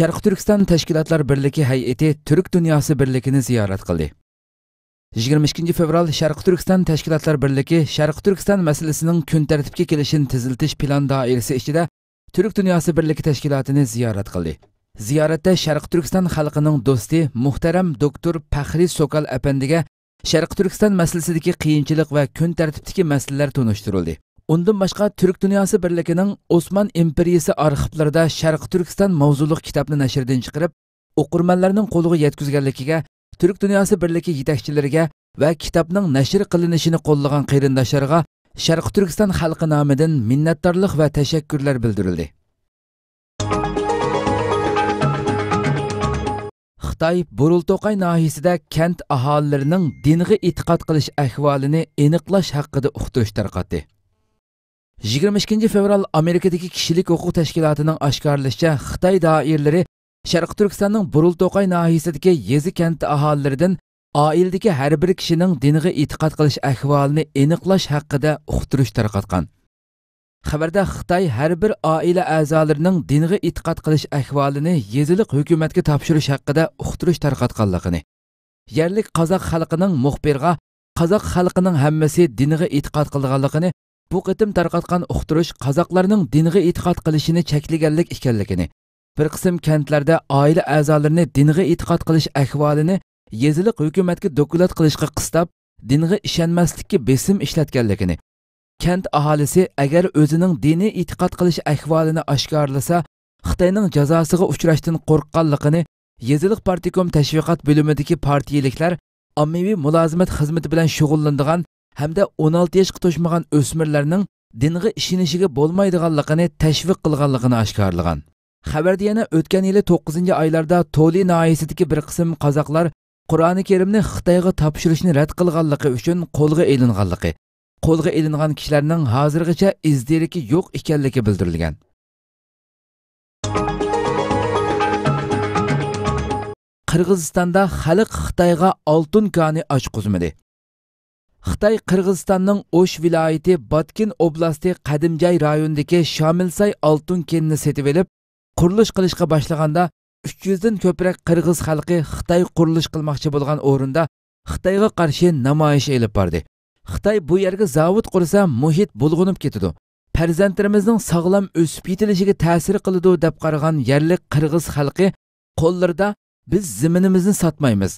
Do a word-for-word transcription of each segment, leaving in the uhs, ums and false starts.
شەرقىي تۈركىستان تەشكىلاتلار بىرلىكى ھەيئىتى تۈرك دۇنياسى بىرلىكىنى زىيارەت قىلدى. يىگىرمە ئىككىنچى فېۋرال شەرقىي تۈركىستان تەشكىلاتلار بىرلىكى شەرقىي تۈركىستان مەسىلىسىنىڭ كۈن تەرتىپكە كېلىشىنى تېزلىتىش پىلان دائىرىسى ئىچىدە تۈرك دۇنياسى بىرلىكى تەشكىلاتىنى زىيارەت قىلدى. زىيارەتتە شەرقىي تۈركىستان خەلقىنىڭ دوستى مۇھتەرەم دوكتور پەخرى سوكال ئەپەندىگە شەرقىي تۈركىستان مەسىلىسىدىكى قىيىنچىلىق ۋە كۈن تەرتىپتىكى مەسىلىلەر تونۇشتۇرۇلدى. ئۇندىن باشقا، تۈرك دۇنياسى بىرلىكىنىڭ ئوسمان ئىمپېرىيىسى ئارخىپلىرىدا شەرقىي تۈركىستان ماۋزۇلۇق كىتابنى نەشردىن چىقىرىپ، ئوقۇرمەنلەرنىڭ قولىغا يەتكۈزگەنلىكىگە، تۈرك دۇنياسى بىرلىكى يېتەكچىلىرىگە ۋە كىتابنىڭ نەشر قىلىنىشىنى قوللىغان قېرىنداشلارغا شەرقىي تۈركىستان خەلقى نامىدىن مىننەتدارلىق ۋە تەشەككۈرلەر بىلدۈرۈلدى. خىتاي بۇرۇلتوقاي ناھىيىسىدە كەنت ئاھالىلىرىنىڭ دىنغا ئېتىقاد قىلىش ئەھۋالىنى ئېنىقلاش ھەققىدە ئۇقتۇرۇش تارقاتتى. يىگىرمە ئىككىنچى فېۋرال ئامېرىكىدىكى كىشىلىك ھوقۇق تەشكىلاتىنىڭ ئاشكارىلىشىچە، خىتاي دائىرىلىرى شەرقىي تۈركىستاننىڭ بۇرۇلتوقاي ناھىيىسىدىكى يېزا كەنت ئاھالىلىرىدىن ئائىلىدىكى ھەر بىر كىشىنىڭ دىنغا ئېتىقاد قىلىش ئەھۋالىنى ئېنىقلاش ھەققىدە ئۇقتۇرۇش تارقاتقان. خەۋەردە خىتاي ھەر بىر ئائىلە ئەزالىرىنىڭ دىنغا ئېتىقاد قىلىش ئەھۋالىنى يېزىلىق ھۆكۈمەتكە تاپشۇرۇش ھەققىدە ئۇقتۇرۇش تارقاتقانلىقىنى، يەرلىك قازاق خەلقىنىڭ مۇخبىرغا قازاق خەلقىنىڭ ھەممىسى دىنغا ئېتىقاد قىلىدىغانلىقىنى، بۇ قېتىم تارقاتقان ئۇقتۇرۇش قازاقلارنىڭ دىنغا ئېتىقاد قىلىشىنى چەكلىگەنلىك ئىكەنلىكىنى، بىر قىسىم كەنتلەردە ئائىلە ئەزالىرىنى دىنغا ئېتىقاد قىلىش ئەھۋالىنى يېزىلىق ھۆكۈمەتكە دوكلات قىلىشقا قىستاپ، دىنغا ئىشەنمەسلىككە بېسىم ئىشلەتكەنلىكىنى، كەنت ئاھالىسى ئەگەر ئۆزىنىڭ دىنىي ئېتىقاد قىلىش ئەھۋالىنى ئاشكارىلىسا، خىتاينىڭ جازاسىغا ئۇچراشتىن قورققانلىقىنى، يېزىلىق پارتكوم تەشۋىقات بۆلۈمىدىكى پارتىيىلىكلەر ئاممىۋى مۇلازىمەت خىزمىتى بىلەن شۇغۇللىنىدىغان ھەمدە ئون ئالتە ياشقا توشمىغان ئۆسمۈرلەرنىڭ دىنغا ئىشىنىشىگە بولمايدىغانلىقىنى تەشۋىق قىلغانلىقىنى ئاشكارىلىغان. خەۋەردە يەنە ئۆتكەن يىلى توققۇزىنچى ئايلاردا تولى ناھىيەسىدىكى بىر قىسىم قازاقلار قۇرئانى كەرىمنى خىتايغا تاپشۇرۇشنى رەت قىلغانلىقى ئۈچۈن قولغا ئېلىنغانلىقى، قولغا ئېلىنغان كىشىلەرنىڭ ھازىرغىچە ئىز دېرىكى يوق ئىكەنلىكى بىلدۈرۈلگەن. قىرغىزىستاندا خەلق خىتايغا ئالتۇن كانى ئاچقۇزمىدى. خىتاي قىرغىزىستاننىڭ ئوش ۋىلايىتى باتكىن ئوبلاستى قەدىمجاي رايونىدىكى شامىلساي ئالتۇن كېنىنى سېتىۋېلىپ، قۇرۇلۇش قىلىشقا باشلىغاندا، ئۈچ يۈزدىن كۆپرەك قىرغىز خەلقى خىتاي قۇرۇلۇش قىلماقچى بولغان ئورۇندا خىتايغا قارشى نامايىش ئېلىپ باردى. خىتاي بۇ يەرگە زاۋۇت قۇرسا، مۇھىت بۇلغىنىپ كېتىدۇ، پەرزەنتلىرىمىزنىڭ ساغلام ئۆسۈپ يېتىلىشىگە تەسىر قىلىدۇ، دەپ قارىغان يەرلىك قىرغىز خەلقى قوللىرىدا «بىز زېمىنىمىزنى ساتمايمىز،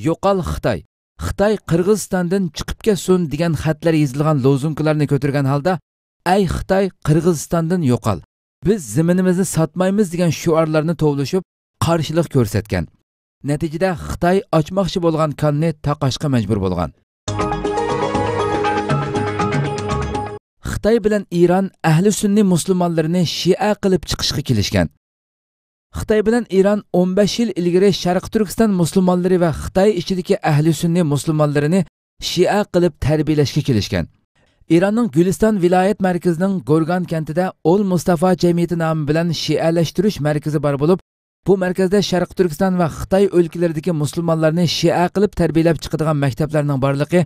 يوقال خىتاي، خىتاي قىرغىزىستاندىن چىقىپ كەتسۇن» دېگەن خەتلەر يېزىلغان لوزۇنكىلارنى كۆتۈرگەن ھالدا «ئەي خىتاي، قىرغىزىستاندىن يوقال، بىز زېمىنىمىزنى ساتمايمىز» دېگەن شوئارلارنى توۋلىشىپ، قارشىلىق كۆرسەتكەن. نەتىجىدە خىتاي ئاچماقچى بولغان كاننى تاقاشقا مەجبۇر بولغان. خىتاي بىلەن ئىران ئەھلى سۈننىي مۇسۇلمانلىرىنى شىئە قىلىپ چىقىشقا كېلىشكەن. خىتاي بىلەن ئىران ئون بەش يىل ئىلگىرى شەرقىي تۈركىستان مۇسۇلمانلىرى ۋە خىتاي ئىچىدىكى ئەھلى سۈننىي مۇسۇلمانلىرىنى شىئە قىلىپ تەربىيەلەشكە كېلىشكەن. ئىراننىڭ گۈلىستان ۋىلايەت مەركىزىنىڭ گورگان كەنتىدە ئول مۇستافا جەمئىيىتى نامى بىلەن شىئەلەشتۈرۈش مەركىزى بار بولۇپ، بۇ مەركەزدە شەرقىي تۈركىستان ۋە خىتاي ئۆلكىلىرىدىكى مۇسۇلمانلارنى شىئە قىلىپ تەربىيەلەپ چىقىدىغان مەكتەپلەرنىڭ بارلىقى،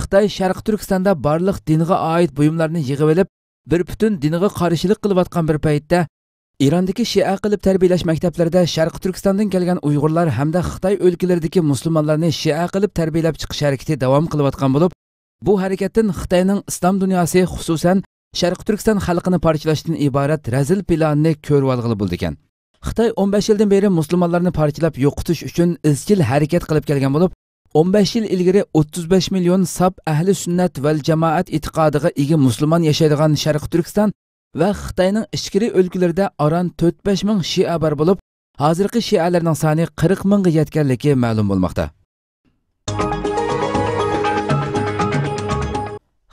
خىتاي شەرقىي تۈركىستاندا بارلىق دىنغا ئائىت بۇيۇملارنى يىغىۋېلىپ، بىر پۈتۈن دىنغا قارشىلىق قىلىۋاتقان بىر پەيتتە، ئىراندىكى شىئە قىلىپ تەربىيەلەش مەكتەپلىرىدە شەرقىي تۈركىستاندىن كەلگەن ئۇيغۇرلار ھەمدە خىتاي ئۆلكىلىرىدىكى مۇسۇلمانلارنى شىئە قىلىپ تەربىيەلەپ چىقىش ھەرىكىتى داۋام قىلىۋاتقان بولۇپ، بۇ ھەرىكەتتىن خىتاينىڭ ئىسلام دۇنياسى، خۇسۇسەن، شەرقىي تۈركىستان خەلقىنى پارچىلاشتىن ئىبارەت رەزىل پىلانىنى كۆرۈۋالغىلى بولىدىكەن. خىتاي ئون بەش يىلدىن بېرى مۇسۇلمانلارنى پارچىلاپ يوقىتىش ئۈچۈن ئىزچىل ھەرىكەت قىلىپ كەلگەن بولۇپ، ئون بەش يىل ئىلگىرى ئوتتۇز بەش مىليون ساپ ئەھلى سۈننەت ۋەل جامائەت ئېتىقادىغا ئىگە مۇسۇلمان ياشايدىغان شەرقىي تۈركىستان ۋە خىتاينىڭ ئىچكىرى ئۆلكىلىرىدە ئاران تۆت بەش مىڭ شىئە بار بولۇپ، ھازىرقى شىئەلەرنىڭ سانى قىرىق مىڭغا يەتكەنلىكى مەلۇم بولماقتا.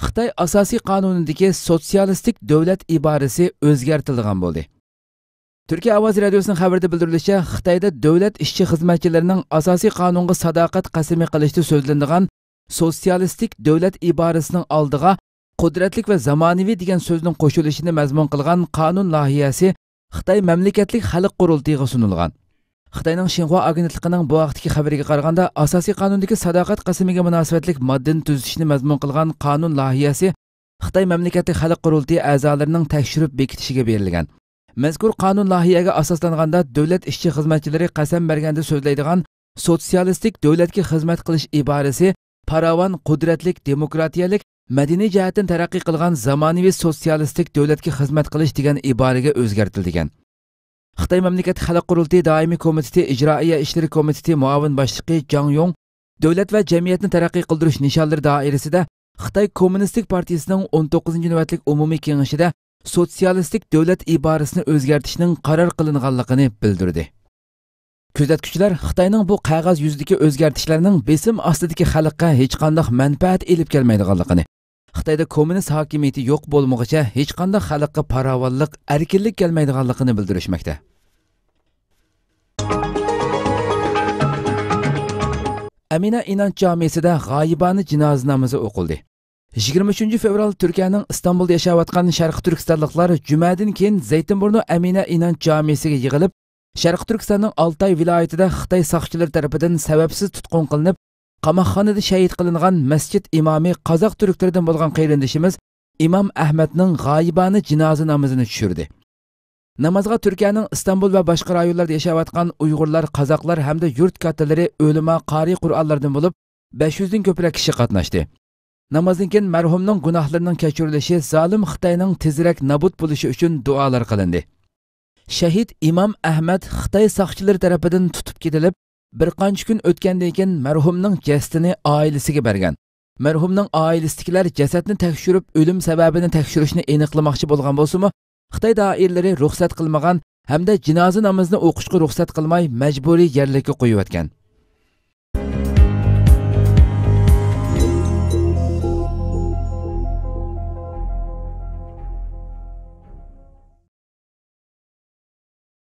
خىتاي ئاساسىي قانۇنىدىكى سوتسىيالىستىك دۆلەت ئىبارىسى ئۆزگەرتىلىدىغان بولدى. تۈركىيە ئاۋازى رادىيوسىنىڭ خەۋىرىدە بىلدۈرۈلۈشىچە، خىتايدا دۆلەت ئىشچى خىزمەتچىلىرىنىڭ ئاساسىي قانۇنغا ساداقەت قەسىمى قىلىشتا سۆزلىنىدىغان سوتسىيالىستىك دۆلەت ئىبارىسىنىڭ ئالدىغا قۇدرەتلىك ۋە زامانىۋى دېگەن سۆزنىڭ قوشۇلۇشىنى مەزمۇن قىلغان قانۇن لايىھەسى خىتاي مەملىكەتلىك خەلق قۇرۇلتىيىغا سۇنۇلغان. خىتاينىڭ شىنخۇا ئاگېنتلىقىنىڭ بۇ ھەقتىكى خەۋىرىگە قارىغاندا، ئاساسىي قانۇندىكى ساداقەت قەسىمىگە مۇناسىۋەتلىك ماددىنى تۈزىتىشنى مەزمۇن قىلغان قانۇن لايىھەسى خىتاي مەملىكەتلىك خەلق قۇرۇلتىيى ئەزالىرىنىڭ تەكشۈرۈپ بېكىتىشىگە بېرىلگەن. مەزكۇر قانۇن لايىھەگە ئاساسلانغاندا، دۆلەت ئىشچى خىزمەتچىلىرى قەسەم بەرگەندە سۆزلەيدىغان سوتسىيالىستىك دۆلەتكە خىزمەت قىلىش ئىبارىسى پاراۋان، قۇدرەتلىك، دېموكراتىيەلىك، مەدەنىي جەھەتتىن تەرەققىي قىلغان زامانىۋى سوتسىيالىستىك دۆلەتكە خىزمەت قىلىش دېگەن ئىبارىگە ئۆزگەرتىلدىكەن. خىتاي مەملىكەتلىك خەلق قۇرۇلتىيى دائىمىي كومىتېتى ئىجرائىيە ئىشلىرى كومىتېتى مۇئاۋىن باشلىقى جاڭ يوڭ دۆلەت ۋە جەمئىيەتنى تەرەققىي قىلدۇرۇش نىشانلىرى دائىرىسىدە خىتاي كوممۇنىستىك پارتىيىسىنىڭ ئون توققۇزىنچى نۆۋەتلىك ئومۇمىي كېڭىشىدە سوتسىيالىستىك دۆلەت ئىبارىسىنى ئۆزگەرتىشنىڭ قارار قىلىنغانلىقىنى بىلدۈردى. كۆزەتكۈچىلەر خىتاينىڭ بۇ قەغەز يۈزىدىكى ئۆزگەرتىشلەرنىڭ بېسىم ئاستىدىكى خەلققە ھېچقانداق مەنپەئەت ئېلىپ كەلمەيدىغانلىقىنى، خىتايدا كوممۇنىست ھاكىمىيىتى يوق بولمىغۇچە ھېچقانداق خەلققە پاراۋانلىق، ئەركىنلىك كەلمەيدىغانلىقىنى بىلدۈرۈشمەكتە. ئەمىنە ئىنانچ جامىسىدا غايىبانە جىنازا نامىزى ئوقۇلدى. يىگىرمە ئۈچىنچى فېۋرال تۈركىيەنىڭ ئىستانبۇلدا ياشاۋاتقان شەرقىي تۈركىستانلىقلار جۈمەدىن كېيىن زەيتىنبۇرنۇ ئەمىنە ئىنانچ جامىسىگە يىغىلىپ، شەرقىي تۈركىستاننىڭ ئالتاي ۋىلايىتىدە خىتاي ساقچىلىرى تەرىپىدىن سەۋەبسىز تۇتقۇن قىلىنىپ، قاماقخانىدا شەھىت قىلىنغان مەسچىت ئىمامى قازاق تۈركلىرىدىن بولغان قېرىندىشىمىز ئىمام ئەھمەدنىڭ غايىبانە جىنازا نامىزىنى چۈشۈردى. نامازغا تۈركىيەنىڭ ئىستانبۇل ۋە باشقا رايونلاردا ياشاۋاتقان ئۇيغۇرلار، قازاقلار ھەمدە يۇرت كاتتىلىرى، ئۆلىما، قارىي قۇرئانلاردىن بولۇپ، بەش يۈزدىن كۆپرەك كىشى قاتناشتى. نامازدىن كېيىن مەرھۇمنىڭ گۇناھلىرىنىڭ كەچۈرۈلۈشى، زالىم خىتاينىڭ تېزرەك نابۇت بولۇشى ئۈچۈن دۇئالار قىلىندى. شەھىت ئىمام ئەھمەد خىتاي ساقچىلىرى تەرىپىدىن تۇتۇپ كېتىلىپ، بىر قانچە كۈن ئۆتكەندىن كېيىن مەرھۇمنىڭ جەسىتىنى ئائىلىسىگە بەرگەن. مەرھۇمنىڭ ئائىلىسىدىكىلەر جەسەتنى تەكشۈرۈپ، ئۆلۈم سەۋەبىنى تەكشۈرۈشنى ئېنىقلىماقچى بولغان بولسىمۇ، خىتاي دائىرىلىرى رۇخسەت قىلمىغان ھەمدە جىنازا نامىزىنى ئوقۇشقا رۇخسەت قىلماي، مەجبۇرىي يەرلىككە قويۇۋەتكەن.